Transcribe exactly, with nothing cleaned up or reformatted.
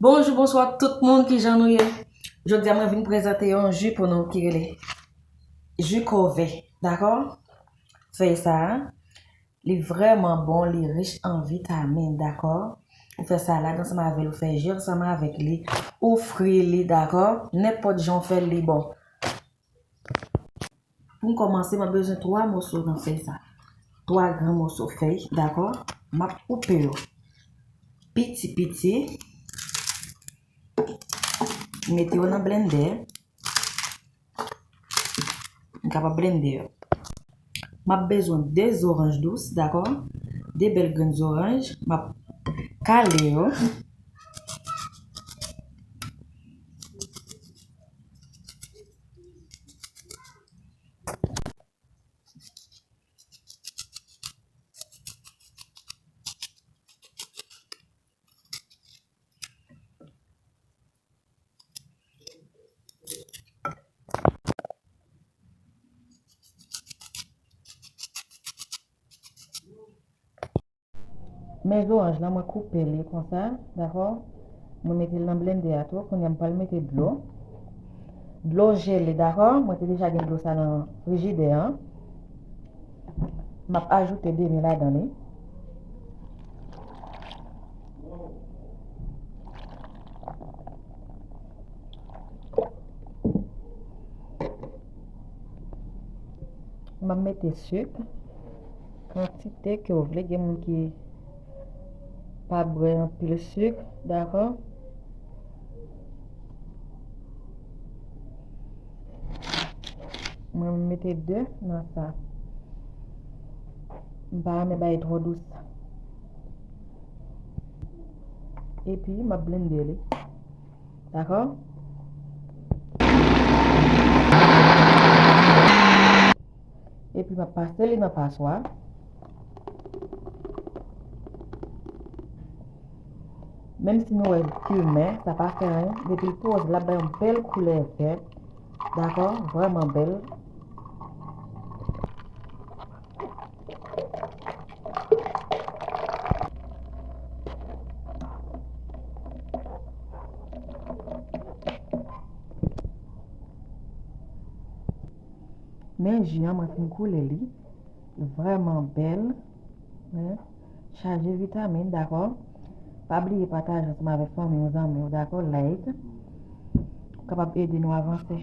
Bonjou, bonswa tout moun, kijan nou ye? Jodi a mwen vin prezante yon ji pou nou ki rele ji kove, dakò? Fèy sa a, li vrèman bon, li rich an vitamin, dakò? Ou fè salad ansanm avè l, ou fè ji ansanm avèk li, ou fri li, dakò? Nenpòt jan w fè l, li bon. Pou m kòmanse, m ap bezwen twa moso nan fèy sa. Twa gran moso fèy, dakò? M ap koupe yo piti piti. Mete yo nan blendè. M kapab blende yo. M ap bezwen de zoranj dous, dakò? De bèl grenn zoranj. M ap kale yo. Men zoranj lan, mwen koupe li konsa, dakò? Mwen mete l nan blendè a tou. Kounye a, m pral mete dlo. Dlo jele, dakò? Mwen te deja gen dlo sa nan frijidè an. M ap ajoute demi ladan li. M ap mete sik. Kantite ke w vle, gen moun ki pa bwè anpil sik, dakò? Mwen, m mete de nan sa. M pa renmen bagay twò dous. Epi, m ap blende li. Dakò? Epi m ap pase li nan paswa. Menm si nou wè kimen, sa pa fè anyen. Depi l poze, l ap bay yon bèl koulè vèt. Dakò? Vrèman bèl. Men ji an, mwen fin koule li. Vrèman bèl. Men, chaje vitamin, dakò? Pa bliye pataje ansanm avèk fanmi w, zanmi w, dakò? Like. Ou kapab ede nou avanse.